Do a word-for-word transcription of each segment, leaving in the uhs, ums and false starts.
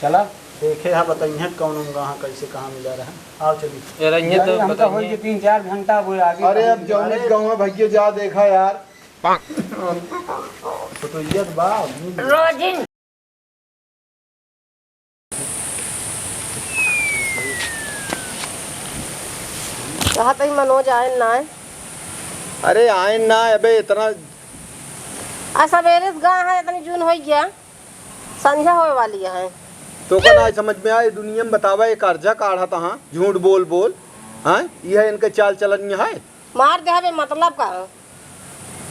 चला, देखे हा, बताइए कौन उनका हाँ कैसे कहाँ मिला रहा। आओ चलिए। यार, ये तो यार, हमका बताइए। होई के तीन चार घंटा वो आगे अरे, अब कहीं जौने अरे। गाँव में भैया जा देखा यार। तो, तो ये बा, रोजिन। कहा तई मनोज आए ना आए? अरे आए ना, अबे इतना आ सवेरे से गा है, इतनी जून हो गया। संझा होए वाली है। तोका ना समझ में आए, दुनिया में बतावा, ये कर्जा काढ़ा तहाँ, झूठ बोल बोल, हाँ, यह इनके चाल चलन है। मार दे हबे, मतलब का?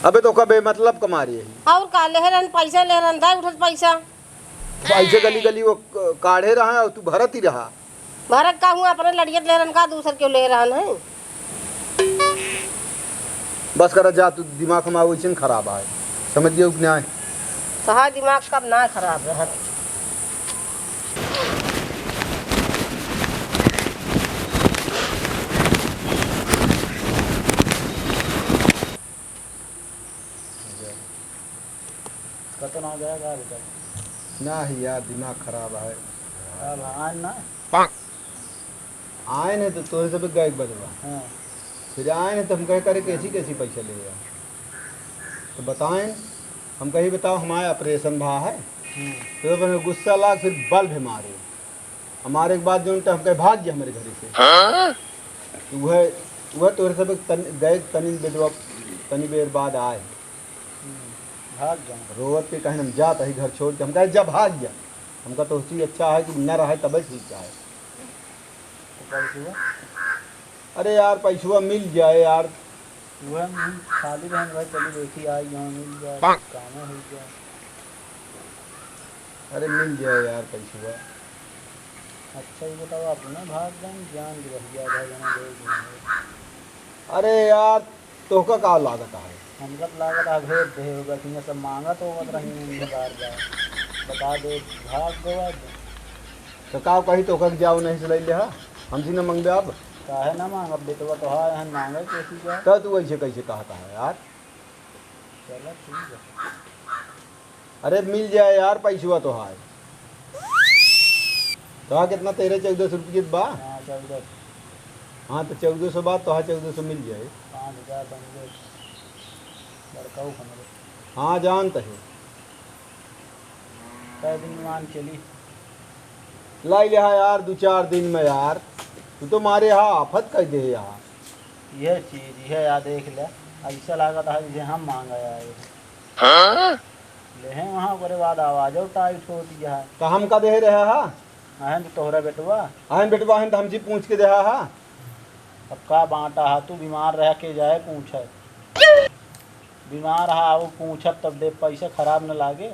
अबे तोका बेमतलब का मारे ही। और का, लेहे रहन पैसा, लेहे रहन, दाई उठत पैसा। तो ऐसे गली गली वो क-, काढ़े रहा और तू भरत ही रहा। भरत का हुआ, अपने लड़ियत लेहे रहन का, दूसर क्यों लेहे रहन है? बस करा जा, तू दिमाग हमारा वैसे न खराब आए, समझ गयो कि नहीं? तोहार दिमाग कब ना खराब रहत। कतो ना गया का अभी तक? ना ही यार, दिमाग खराब है। अब आन ना? आए नहीं तो तोरे सब गायक बजवा। हाँ। फिर आए नहीं तो हम कहे करे कैसी कैसी पैसा ले यार। तो बताएं, हम कही बताओ हमारे ऑपरेशन भा है। हम्म। तो अपने गुस्सा लाग फिर बल्ब मारे। हमारे एक बात जो उनका हम कहे भाग गया हमारे घर से। हाँ? तो वह, वह तोरे सब तन-, गए तनी बेदवा, तनी बेर बाद आए। हम्म, भाग जाओ। रोवत के कहे हम जात ही घर छोड़ के, हम कहे जा भाग जा। हमका तो उसी अच्छा है कि न रहे तबे ठीक है। तो पैसवा? अरे यार, पैसवा मिल जाए यार। वह हम खाली रहन भाई, चली देखी आई गाँव मिल जाए, पाक। कामे हो जाए। अरे मिल जाए यार पैसवा। अच्छा, ये बताओ, अपने भाग जान, जान के रह गया, भाई, जना दे दिया है। अरे यार, तोहका का लागत है? हमका तो लागत है, भेज दे होगा, कि ये सब मांगत होगा, तो रही नहीं बार बार। बता दे, भाग गवा दे। तो का कही, तोहका के जाओ नहीं से ले लिहा, हमसे न मंगबे अब। काहे ना मांगब, बेटवा तो है, हम मांगे कैसी जाए? तो तू ऐसे कैसे कहता है यार? चलो ठीक है। अरे मिल जाए यार पैसवा तोहार। तोहार कितना, तेरह चौदह सौ रुपये बा? हाँ, चौदह सौ। हाँ, तो चौदह सौ बा, तोहार चौदह सौ मिल जाए। पाँच हजार बन गए। लड़का वो हमारे। हाँ, जानत है। कै दिन मान चली? लाई लिहा यार, दो चार दिन में यार। तू तो मारे हा आफत कर दे यार। यह चीज, यह यार देख ले, ऐसा लागत है जैसे हम मांगा आए। हाँ? लेहे वहाँ, ओकरे बाद आवाजो टाइट होती है। तो हम का दे रहे हा? अहन तो तोहरा बेटवा। अहन बेटवा अहन तो हमसे पूछ के दे हा। अब का बांटा हा, तू बीमार रह के जाए पूछे। बीमार हा, वो पूछब तब दे, पैसा खराब न लागे।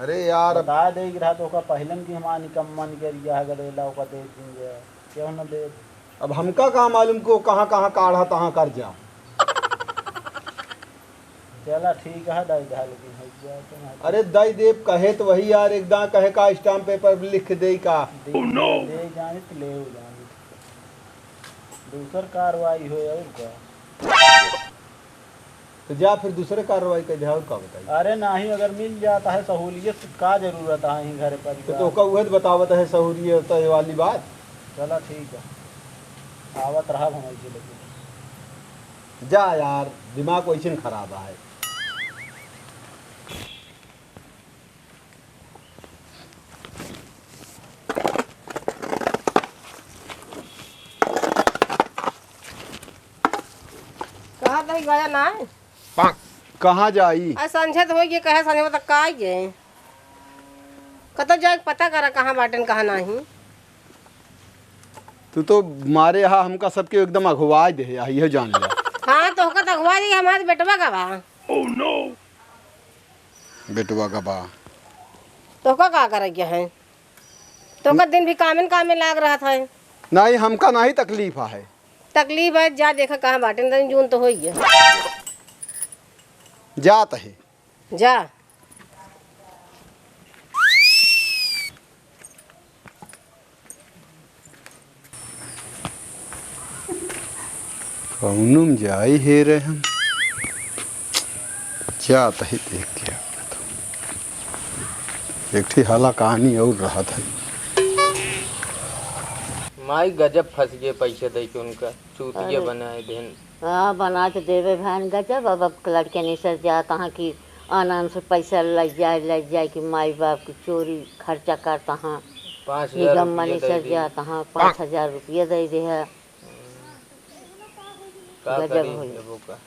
अरे यार, अब बता दे रहा तो ओका पहलन की हमार निकम्मा निकल गया है, गदेला ओका दे देंगे, क्यों न दे? अब हमका का मालूम को कहाँ कहाँ काढ़ा तहाँ कर जा। चला ठीक है, दई दा लेकिन हो गया तो ना। अरे दई देब कहे तो वही यार, एक दां कहे का स्टाम्प पेपर लिख दे का। दे, दे जानित, ले हो जानित। दूसर कार्रवाई हो और का? तो जा फिर दूसरे कार्रवाई कर दे, और का बताई? अरे नहीं, अगर मिल जाता है सहूलियत, तो का जरूरत है यहीं घरे पर तो, तो का उहे तो बतावत है सहूलियत वाली बात। चला ठीक है, आवत रहा हम ऐसे लेके। जा यार, दिमाग वैसे न खराब है। कहाँ तक गया ना है? कहाँ जाई? आ, संझा तो हो गया, कहे संझा तक का आई गए? कतौ जाए के पता करा, कहाँ बाटेन, कहाँ नाही। तू तो मारे हा, हमका सबके एकदम अगुवाई दे, या, यह जान ले। हाँ, तो होकर तो अगुवाई दे, हमारे बेटवा का बा। बेटवा का बा। तो का, का करे के है? तो का दिन भी कामे न कामे लाग रहा था। नहीं, हमका नहीं तकलीफ है। तकलीफ है, जा देखा कहाँ बाटे, नहीं जून तो होई है। जात है। जा। कौनो में जाई हे रहे हम। जात ही देख के आवत हूँ। एक ठी हाला कहानी और रहत है। माई गजब फंस गए पैसे दे के उनका, चूतिया अरे। बनाए देन। हाँ, बना के देवे भान गजब। अब, अब लड़के निसर जात हाँ कि आनंद से पैसा लग जाए, लग जाए कि माई बाप की चोरी खर्चा करता हाँ। पाँच हजार निगम रुपया मनी दे सर दी। जात हाँ, पाँच हजार रुपया दे दे है। का गजब करी होई। एबो का?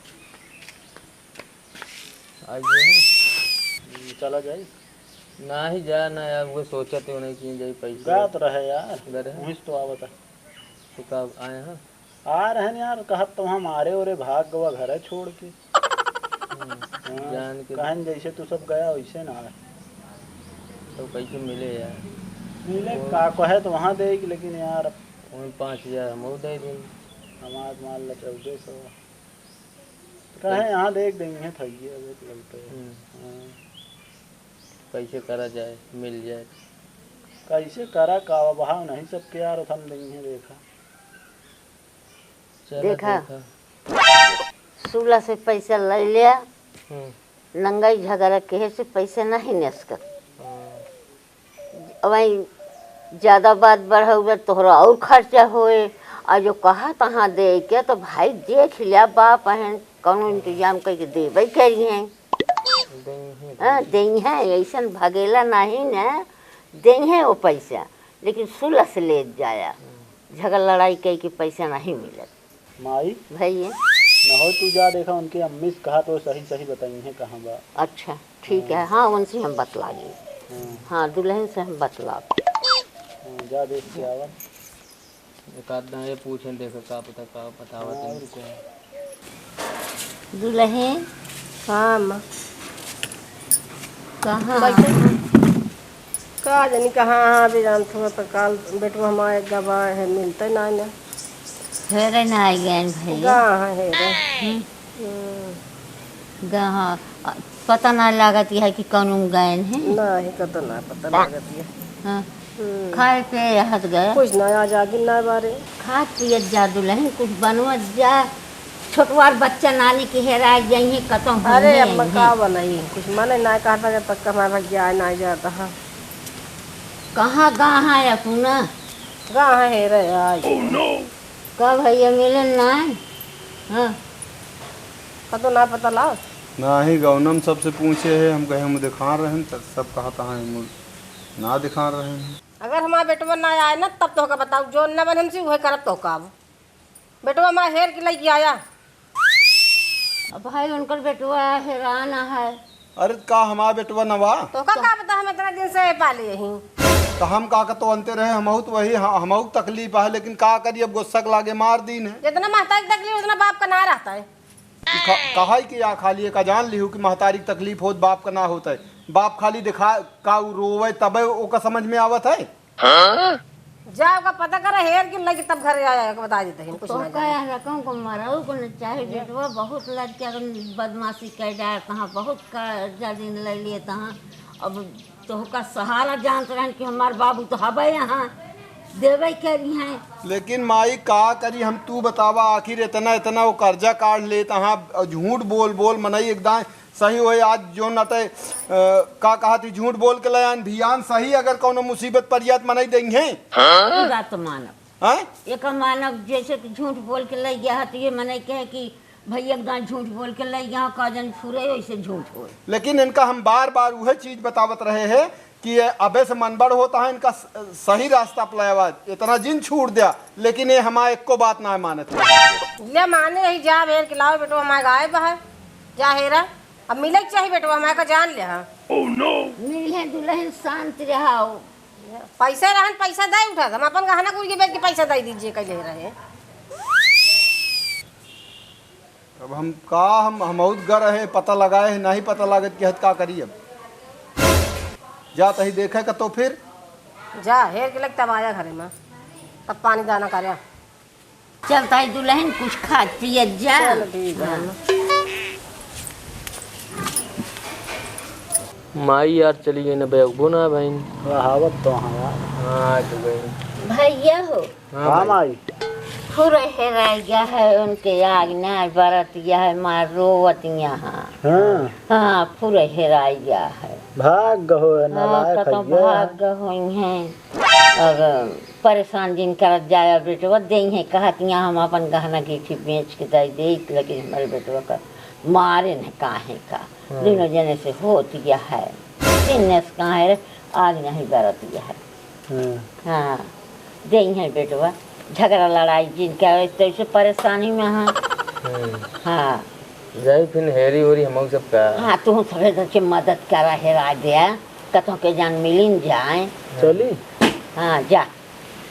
आइए। चला जाई। नाही जा ना यार, वो सोचत ही नहीं कि जाई पैसा। जात रहे यार। घर है? वहीं से तो आवत है। तो कब आए हैं? आ रहे हैं यार, कहत तो हम आ रहे, ओरे भाग गवा घर है छोड़ के। हम्म, हाँ, जान के कहन जैसे तू सब गया वैसे ना है। तो कैसे मिले यार? मिले वो का कहे तो वहाँ दे कि, लेकिन यार अब वहीं पाँच हजार हम वो दे दें। हमार मान ला चौदह सौ। कहे यहाँ देख देंगे, थैये अब एक लगता है। हम्म। हाँ। कैसे करा जाए, मिल जाए? कैसे करा का भाव नहीं सबके यार, हम देंगे देखा। चला देखा। देखा। सुला से पैसा ले लिया, हम्म। नंगाई झगड़ा केहे से पैसा नहीं नसकर। हाँ। वही ज्यादा बात बढ़ाउबे तोहरा और खर्चा होए। और जो कहा तहाँ दे के तो भाई देख लिया, बाप हैं, कौनो इंतजाम करके देबे करी हैं। देइहें। हाँ, देइहें, ऐसन भगेला नहीं न, देइहें वो पैसा, लेकिन सुलह से ले जाया। हम्म। झगड़ लड़ाई कई के पैसा नहीं मिलत। माई, भैया। न हो तू जा देखा उनके अम्मी से कहा तो सही सही बताइहें कहाँ बा। अच्छा, ठीक है, हाँ। हाँ, उनसे हम बतला लेब। हाँ। हाँ, दुल्हन से हम बतलाब। हाँ, जा देख के आवा। एक आध दाएं पूछें, देखो का पता का बतावत हाँ, हैं। और क्या? दुल्हन। हाँ, माँ। कहाँ? बैठे। का जानी कहाँ, हाँ, अभी जानत हुआ तो काल बेटवा हमारे गवा है, मिलते ना ना। हेरे ना आई गए भैया। गा हाँ हेरे। हम्म। हम्म। गा हाँ, अ, पता ना लागत है कि कौन गए हैं। ना ही कतो ना पता लागत है। हाँ। हम्म। खाए पे हट गए। कुछ ना, आज आगे ना बारे। खात पियत जा दुल्हन, कुछ बनवत जा। छोटवार बच्चा नानी के हेरा जाइए, कतौ अरे होइए अम्मा, नहीं। का बनाई? कुछ मने ना कहता जब तक हमारा भैया आए ना जाता, हाँ। कहाँ गा है अपना? गा है हेरे आज। का भैया मिलन ना? हाँ। कतो ना पता लाओ। ना ही गौनम सबसे पूछे है, हम कहे हम दिखा रहे हैं, तब सब कहा तहाँ हम ना दिखा रहे हैं। अगर हमारा बेटवा ना आए ना, तब तोहका बताऊ, जो न बने हमसे, उहे करब तोहका। अब बेटवा हमारा हेर के लइके आया। अब भाई, उनकर बेटवा हेरान है। अरे, का हमारा बेटवा नवा? तोहका का पता, हम इतना दिन से पाले यहीं। तो हम का, का तो अंते रहे, हमहू तो वही, ह-, हमहू तकलीफ है, लेकिन का करी, अब गुस्सा के लागे मार दीन है। जितना महतारी की तकलीफ, उतना बाप का ना रहता है। कि खा-, कहा है कि या खाली एक जान लिहू कि महतारी की तकलीफ होत, बाप का ना होत है। बाप खाली दिखा का उ रोवे, तबे ओका समझ में आवत है। हाँ? जा ओका पता करे, हेर के लइके तब घरे आया, के बता देते हैं, कुछ तो ना का जाने। यार, रकम को मराऊ को न चाहे, बेटवा बहुत लड़किया के बदमाशी कर डार तहाँ, बहुत कर्जा दिन ले लिए तहाँ। अब तोहका सहारा जानत रहन कि हमार बाबू तो हबे यहाँ, देबे करी हैं। लेकिन माई का करी हम, तू बतावा, आखिर इतना, इतना वो कर्जा काढ़ लेत हाँ, झूठ बोल बोल मनई एकदम सही होए। आज जो नटे, अ, का कहा थी, झूठ बोल के ले आन भियान सही, अगर कौनो मुसीबत पड़ जात मनई देंगे। ई बात तो मानब। हैं? एक मानब जैसे कि झूठ बोल के ले गया है, तो ये मनई कहे कि भैया एकदम झूठ बोल के ले गया, का जन फुरे वैसे झूठ होए। लेकिन इनका हम बार बार वह चीज बतावत रहे हैं कि ये अबे से मनबड़ होता है, इनका स-, सही रास्ता अपनावा, इतना जिन छूट दिया, लेकिन ये हमारे एको बात ना मानत है। ले माने यही जा, भेड़ के लाओ बेटो, हमारे गाय बहा, जा हेरा, अब मिले के चाही बेटो, हमारे का जान ले, हाँ। मिले दुल्हन शांत रहा हो। पैसे रहन, पैसा दे उठा, हम अपन गहना कुल के बेच के पैसा दे दीजिए, कहले रहे। अब हम का, हम, हम बहुत गर है, पता लगाए है, नहीं पता लागत कि हद का करी अब। जा तही देखे का तो फिर। जा, हेर के लग तब आया घरे में, तब पानी दाना करे। चल ताई दुल्हन, कुछ खा पियत जा। चल, ठीक है। हाँ। माई यार चली गई ना, बेगबो ना बहन। कहावत तो हाँ यार। हाँ, आ तो गई। भैया हो, हाँ हाँ भाई। माई। फुर हेराई गया है, उनके आग ना बरत गया है, मार रोवत यहाँ। हाँ। हाँ, फुर हेराई गया है। भाग गहो है, हाँ, नालायक कतौ है ये। भाग गहो हैं। और परेशान जिन करत जाया बेटवा, देइहैं कहत यहाँ हम अपन गहना गीठी बेच के दे दे, लेकिन हमारे बेटवा का मारे न काहे का। हाँ। दोनों जने से होत गया है। दिन से काहे रे, आज नहीं बरत गया है। हाँ। हाँ, देइहैं बेटवा, झगड़ा लड़ाई जिन करे, तो ऐसे परेशानी में हाँ। हम्म। हाँ। जाई फिर हेरी ओरी हमहू सब का। हाँ, तू सभे जन के मदद करा हेरा दे, कतौ के जान मिलिन जाए। चली? हाँ, जा।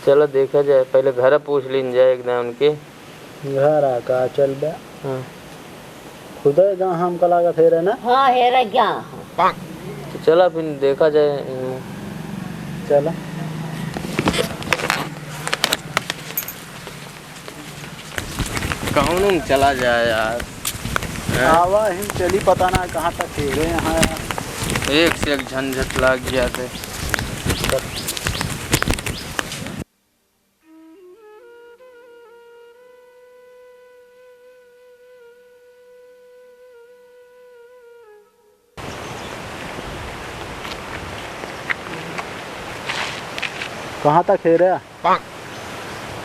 चला देखा जाए, पहले घर पूछ लीन जाए एक दान उनके। घर आ का चल बे? हाँ। खुदे गाँव हमका लागत हेरे ना? हाँ, हेरे गाँव। तो चला फिर देखा जाए। चला। कहूँ न चला जाए यार। हैं? आवा हिम चली, पता ना कहाँ तक हेरे यहाँ यार। एक से एक झंझट लाग गया थे। कहाँ तक हेरे?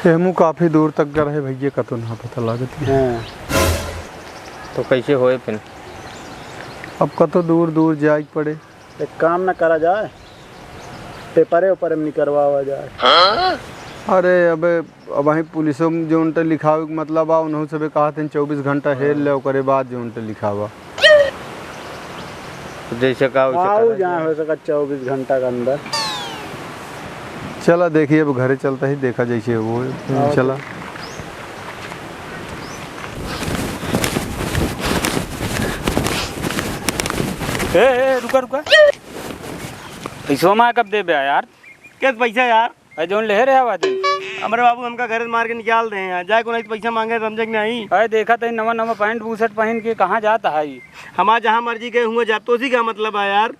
हेमू काफी दूर तक गए रहे भैया, कतो ना पता लागत है। हाँ। तो कैसे होए फिर? अब कतो दूर दूर जाए के पड़े। एक काम न करा जाए, पेपरे ऊपर में निकरवावा जाए। अरे अबे, अबहीं पुलिसो में जौन टे लिखावे के मतलब आ, उन्हों सबे कहा थे चउबीस घंटा हेर ले, ओकरे बाद जौन टे लिखावा। तो जैसे का वैसे आओ करा जहाँ जाए। हो सका चउबीस घंटा के अंदर। चला देखिए, अब घरे चलता ही देखा जैसे वो। आओ। चला। ए, ए, रुका, रुका। पैसवा माँ कब देबे यार? किस पैसा यार? अरे जौन लेहे रहे आवाज। हमरे बाबू हमका घर से मार के निकाल दे हैं। जाए को नहीं तो पैसा मांगे, समझे कि नहीं? अरे देखा तही नवा नवा पैंट बुशर्ट पहन के कहाँ जाता है? हमार जहाँ मर्जी के हुआ जाब, तो उसी का मतलब है यार।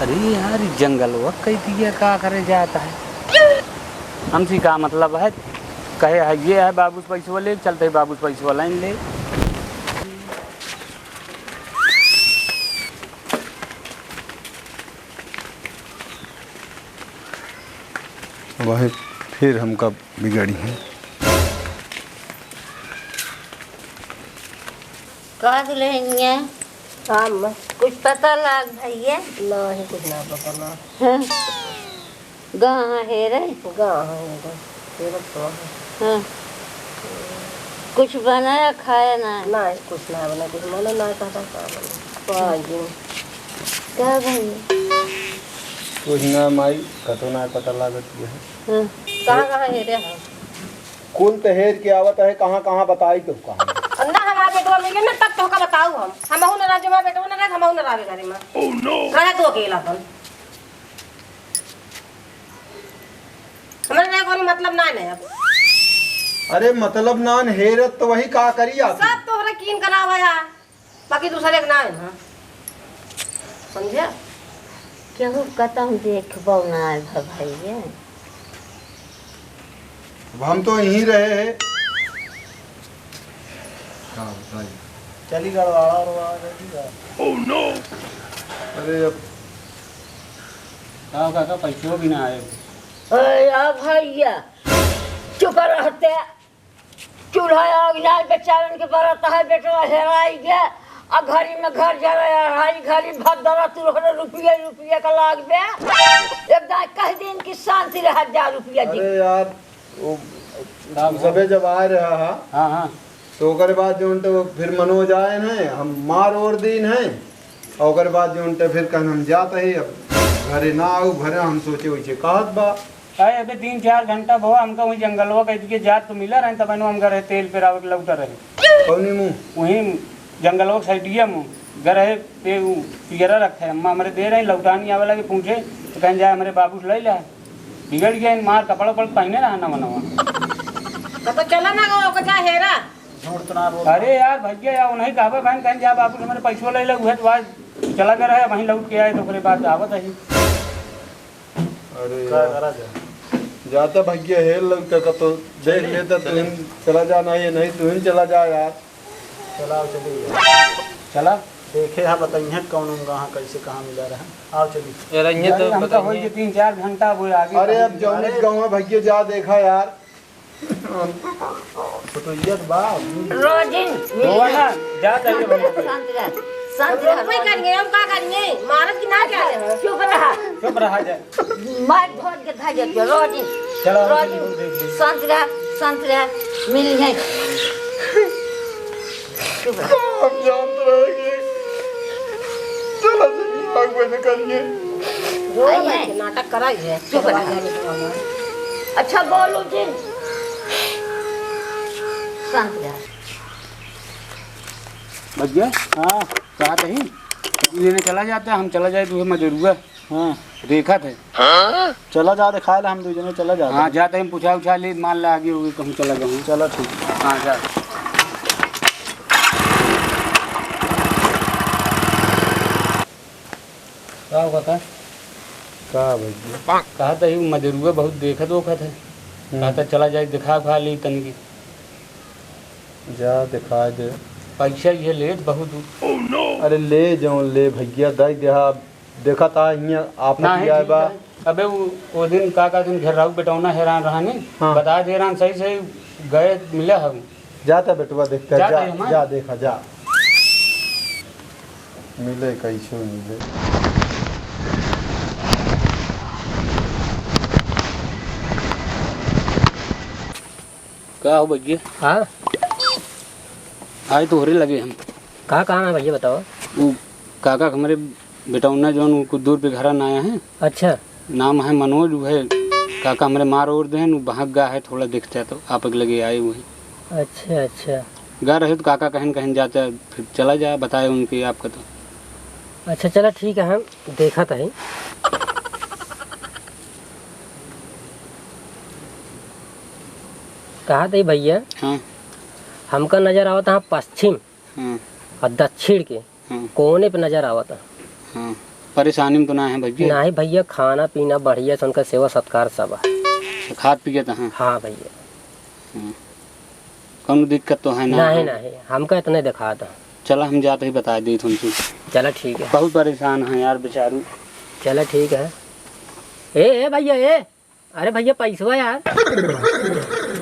अरे यार, ई जंगलवा कई दिया का करे जाता है? हमसे का मतलब है? कहे है ये है बाबू से पैसवा ले, चलते ही बाबू से पैसवा लाइन ले। भाई, फिर हमका बिगड़ी है। का दुल्हनिया? हाँ, अम्मा। कुछ पता लाग भैया? नहीं, कुछ ना पता लाग। हाँ। गाँव हेरे? गाँव हेरे। हेरे तो है। हाँ। कुछ बनाया खाया ना? नहीं, कुछ ना बना, कुछ मना ना कहता, का बना? का भैया? कुछ ना माई, कतो ना पता लागत है। हाँ। कहाँ, कहाँ हेरे हैं? कुल त हेर के आवत है, कहाँ, कहाँ बताई तो कहाँ? ना हमार बेटवा मिले ना, तब तोहका बताऊ हम। हमहू नाराज, हमार बेटवा नाराज, हमहू नाराज घरे में। Oh no! रहे तू अकेला अपन। हमरा रहे कोनो मतलब ना है अब। अरे मतलब ना हेरत तो वही का करी आप? सब तोहरे कीन करावा यार। बाकी दूसरे के ना है ना, समझे? केहू कतहूँ देखबो ना है भ-, भैया। अब हम तो यहीं रहे हैं। का बताई? चली गड़वाड़ा और वहाँ रही है। Oh no! अरे अब का, का, का पैसो भी ना आए। अरे या भैया, चुप रहते। चूल्हा आग जाए, बेचारन के बरत है, बेटवा हेराई गया। आ घड़ी में घर जरा अढ़ाई घड़ी भर दरा तुरहरे रुपये, रुपये का लाग बे। एक दाई कह दिन की शांति रह जा रुपया जी। अरे यार, वो का हुआ? सबे जब आए रहा हा, हाँ, हाँ। तो ओकरे बाद जौन तो फिर मनोज आए हैं, हम मार ओर दीन हैं, और ओकरे बाद जौन तो फिर कहन हम जात ही, अब घरे ना आऊ, घरे हम सोचे वैसे कहत बा। अरे, अबे तीन चार घंटा भवा हमका वहीं जंगलवा के इनके जात तो मिला रहे, तब हम घर है तेल पेरावे के लौटा रहे। कौनी मुँह? वहीं जंगलवा के साइडिया में घर है, पे उ पियरा रखे, अम्मा हमरे दे रहे, लौटानी आवे लगे पूछे, तो कहें जाए हमरे बाबू से ले ला। बिगड़ गया, इन मार कपड़ा उपड़ा पहने रहा नवा नवा। तो, तो चला ना गो, ओके जा हेरा। झूठ तो ना बोल। अरे यार भैया, यार उन्हीं कहबे बहन, कहें जा बाबू से हमरे पैसो ले ला, उहे तो आज चला गया रहे, वहीं लौट के आए तो ओकरे बाद आवत है। अरे का यार। करा जाए? जाता भैया हेल लगता का तो देख चले, लेता, चले। तुम चला जाना है, नहीं तुम चला जा यार। चलाओ, चलिए। चला। देखे हा, बताइए कौन उनका हाँ कैसे कहाँ मिला रहा। आओ, चलिए। यार, ये तो यार, हमका बताइए। होई के तीन चार घंटा वो आगे अरे, अब कहीं जौने अरे। गाँव में भैया जा देखा यार। तो, तो ये बात। रोजिन, रोवा ना, जा चाहिए भैया। शांत रह, शांत रह। कोई करिए, हम का करिए? मारत की ना क्या है? चुप रहा। चुप रहा जा। मार धोन के धर देती है, रोजिन। चलो, रोजिन, चलो, देख लीजिए। शांत रह, शांत रह, मिल जाए। चुप रह। हम जानत रहे कि चला जाइए, आग में निकलिए। रो आई मत, है। नाटक कराई है। चुप रह। अच्छा, बोलो जी। शांत रह। भैया, हाँ। कहा कहीं? लेने चला जाता, हम चला जाए, तू मजरूआ। हाँ। देखा थे। चला जा रे, खाए ला हम दो जने, चला जा। हाँ, जाते हम पूछा उछा ले, मान ला आगे होगी, कहूँ चला जाऊँ। चला ठीक। हाँ, जा। का होता? का भैया? कहा था, यू मजरूआ बहुत देखत ओखत है। हम्म। कहा था, चला जाए, दिखा उखा ले तन की। जा, दिखा दे। पैसा ये लेत बहुत। अरे, ले जौन ले भैया, दे दे, हाँ। देखा था हियाँ आफत नाही, भी आए ठीक बा। है। अबे वो, वो दिन का, का दिन घेराऊ बेटौना हैरान रहा नी? हाँ। बता दे रहा सही, सही गए मिले हम। जाता बेटवा देखता, जाता जा, है हमार। जा देखा, जा। मिले कैसे मिले। का हो भैया? हाँ? आए तोहरे लगे हम। का काम है भैया, बताओ? वो काका के हमरे बेटौना जौन, वो कुछ दूर पे घरा ना आया है। अच्छा। नाम है मनोज, वो है काका हमरे मार ओर दे हैं, वो बहक गा है, थोड़ा दिखता है तो आप लगे आए हुए हैं। अच्छा, अच्छा। गा रहे तो काका कहन, कहन जाता है, फिर चला जाए, बताए उनके आपका तो। अच्छा, चला ठीक है, हम देखत है। कहा थे भैया? हाँ। हमका नजर आवत है पश्चिम हाँ। और दक्षिण के हाँ। कोने पे नजर आवत है। हाँ। परेशानी में तो ना है भैया? नहीं भैया, खाना पीना बढ़िया से उनका सेवा सत्कार सब है। अच्छा, खात पियत हैं? हाँ भैया। हाँ। कौनो दिक्कत तो है ना? नहीं, नहीं, हमका इतने दिखात है। चला, हम जाते ही बता दी तुमसे। चला, ठीक है। बहुत परेशान हैं यार बेचारू। चला, ठीक है। ए, ए भैया, ए, अरे भैया, पैसवा यार।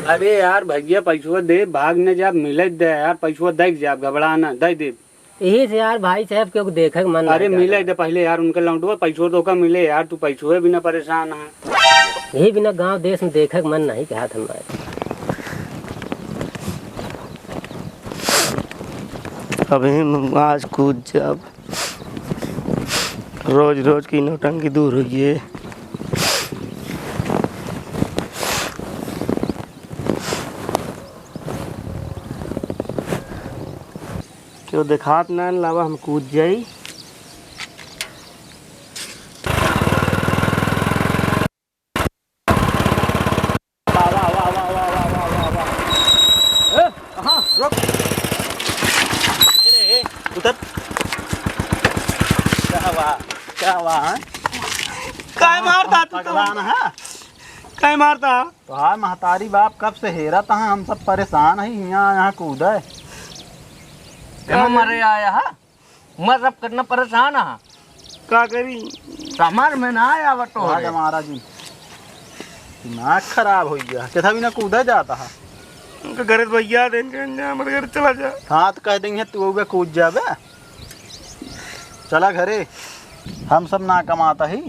अरे यार भैया, पैसवा दे, भाग न जा, मिले दे यार, पैसवा दे जा, घबरा ना, दे दे। यही से यार भाई साहब, क्यों देखे के मन अरे नहीं मिले करता। दे पहले यार, उनके लौटवा पैसवा तो का मिले यार, तू पैसवे बिना परेशान है। यही बिना गांव देश में देखे के मन नहीं कहत हमारे। अभी हम आज कूद जाब। रोज रोज की नौटंकी दूर होइए। क्यों देखात ना लावा, हम कूद जाई। वाह, वाह, वाह। ए, कहाँ? रुक। ए रे, ए, उतर। क्या हुआ? क्या हुआ, हाँ? काय मारता तू तो? पगला ना, हाँ? काय मारता? तो हाँ, महतारी बाप कब से हेरत हैं, हम सब परेशान हैं, हियाँ, यहाँ कूदे। कहाँ मरे आया है? मर रब करना परेशान हा। का करी? समझ में ना आया आवत तो वाह रे। महाराज जी, दिमाग खराब हो गया। किथा भी ना कूदा जाता हा। उनका गरज भैया देंगे, जा, मत घर चला जा। हाँ, तो कह देंगे, तू उबे कूद जाबे। चला घरे, हम सब ना कमाता ही।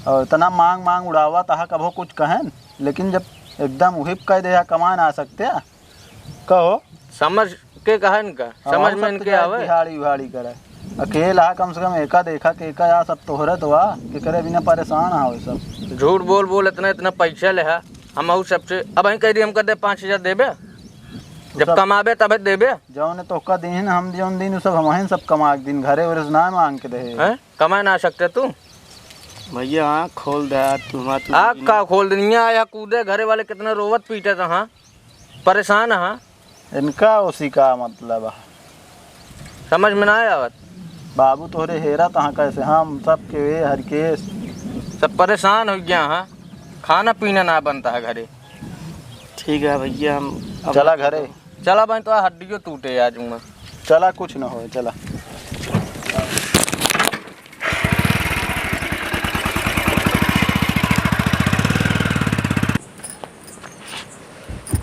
और इतना मांग मांग उड़ावा तहा, कभो कुछ कहन, लेकिन जब एकदम उहिप कह दे, कमा ना सकते, कहो। समझ के कहा इनका, हाँ, समझ हम में सब तो इनके जाए आवे। दिहाड़ी उहाड़ी करे। अकेला कम से कम एका देखा के एका या सब तोहरे तो आ, के करे बिना परेशान आवे सब। झूठ बोल बोल इतना, इतना पैसा ले हा, हम अहू सबसे, अब अहीं कह दी हमका दे पाँच हजार देबे? जब सब कमाबे तबे देबे। जौन तोहका दिन हम जौन दिन उ सब हमहिन सब कमा के दिन घरे उरे से ना मांग के दे। हैं? कमा ना सकते तू? भैया आँख खोल दे तू, हमार तू आँख बिना का खोल दे, यहाँ आया कूदे घरे वाले कितना रोवत पीटत हाँ। परेशान हाँ। इनका उसी का मतलब है। समझ में ना आवत। बाबू तोहरे हेरा तहाँ कैसे, हम सबके वे हर के। सब परेशान हो गया हाँ, खाना पीना ना बनता है घरे। ठीक है भैया, हम अब चला घरे। चला भाई, तो हड्डियों टूटे आज मैं। चला, कुछ ना होए, चला।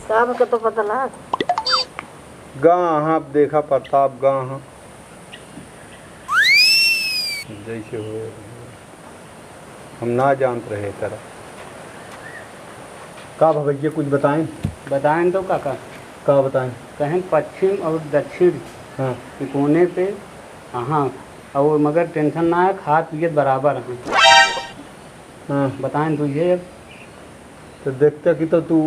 साहब के तो पता ना। गाँव हाँ, अब देखा प्रताप गाँव हाँ। जैसे हो, हम ना जानत रहे तरह। का भा भैया कुछ बताएं? बताएं तो काका। का बताएं? कहें पश्चिम और दक्षिण हाँ। के कोने पे, हाँ, और मगर tension ना है, खात पियत बराबर है। हाँ। बताएं तो ये। तो देखते कि तो तू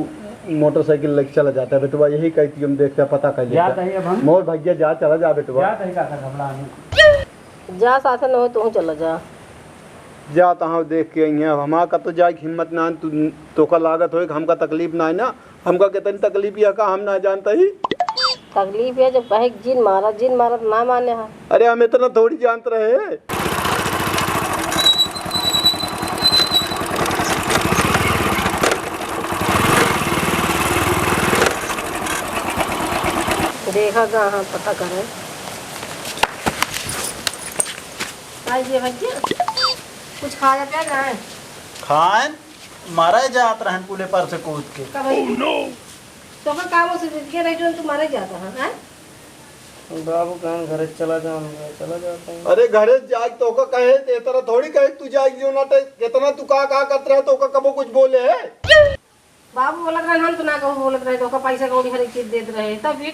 मोटरसाइकिल लेके चला जाता है बेटवा, यही कहती हम देखते पता कर लेते। जात है अब हम। मोर भैया जा, चला जा बेटवा। जात है काका, घबरा नहीं। जा साथे न हो, तू चला जा। जा तहाँ देख के आई हैं। अब हमार का तो जाए के हिम्मत ना है, तू, तोका लागत होए कि हमका तकलीफ ना है ना, हमका कितनी तकलीफ यह का हम ना जानता ही। तकलीफ है जब कहे कि जिन मारा, जिन मारा तो ना माने हा। अरे हम इतना थोड़ी जानत रहे। देखा जा, हाँ, पता करे। आई ये भैया, कुछ खाया क्या जाए? खाएन, मारे जात रहन पुले पर से कूद के। का भैया? तो का काम उसे जिंदगी रही जो तू मारे जाता है, हैं? बाबू कहन घरे चला जा, हम कहे, चला जाते हैं। अरे घरे जाए तो का कहे, ते तरह थोड़ी कहे तू जाए जो ना ते, कितना तू का, का करत रहे तो का कबो कुछ बोले है? बाबू बोलत रहे, हम तो ना कहूँ बोलत रहे, तो का पैसा कौड़ी हर एक चीज देत रहे, तब फिर?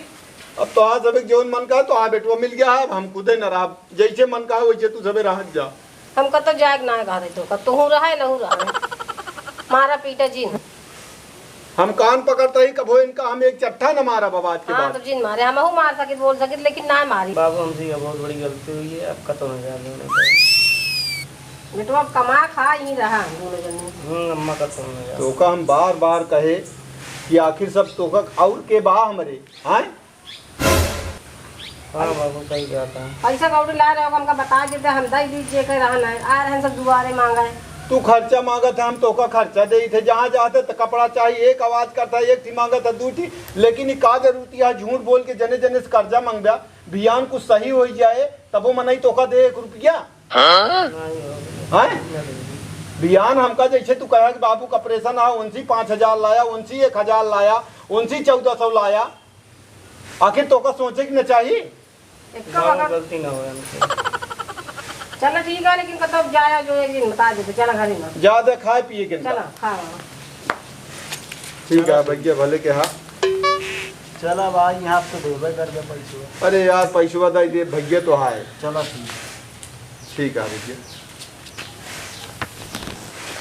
अब तो आज सब एक जौन मन का तो आ बेटवा मिल गया है, अब हम खुदे न रहा, जैसे मन का है वैसे तू सबे रहत जा। हमका तो जाए के ना घरे तो का, तू रहे, नहू रहे। मारा पीटा जिन। हम कान पकड़ता ही कबो इनका हम एक चट्ठा न मारा बाबा आज के हाँ, बाद। तो जिन मारे, हमहू मार सकित, बोल सकित, लेकिन ना मारी। बाबू, हमसे यह बहुत बड़ी गलती हुई है, अब कतौ न जाए देना। बेटवा, कमा खा ही रहा हम दोनों जने। हम्म, अम्मा, कतौ न जाए। तोका हम बार बार कहे कि आखिर सब तोका और के बा हमरे, हाँ? हाँ बाबू, सही बात है। पैसा कौड़ी ला रहे हो, हमका बता देते, हम दे दीजिए, कह रहा नहीं, आ रहे हैं सब दुआरे मांगे। तू खर्चा मांगत है, हम तोका खर्चा देइत है, जहाँ जाते तो कपड़ा चाहिए, एक आवाज करता है, एक ठी मांगत है, दू ठी, लेकिन ई का जरूरत है झूठ बोल के जने जने से कर्जा मांगबा? बिहान कुछ सही हो जाए, तबो मनई तोका दे एक रुपया। हाँ? बिहान हमका जैसे तू कहा कि बाबू का ऑपरेशन आ, उनसे पाँच हजार लाया, उनसे एक हजार लाया, उनसे चौदह सौ लाया, आखिर तोका सोचे के न चाही? एक्का हाँ, वक्त गलती ना होए हमसे। चला ठीक है, लेकिन कतौ जाया जो एक दिन बता देते, चला घरे में। जा दे खाए पिए के चला, खा। ठीक है भैया, भले के हाँ। चला भाई, यहाँ तो देबे कर दे पैसवा। अरे यार, पैसवा दे दे भैया तो हाय। चला ठीक। ठीक है भैया।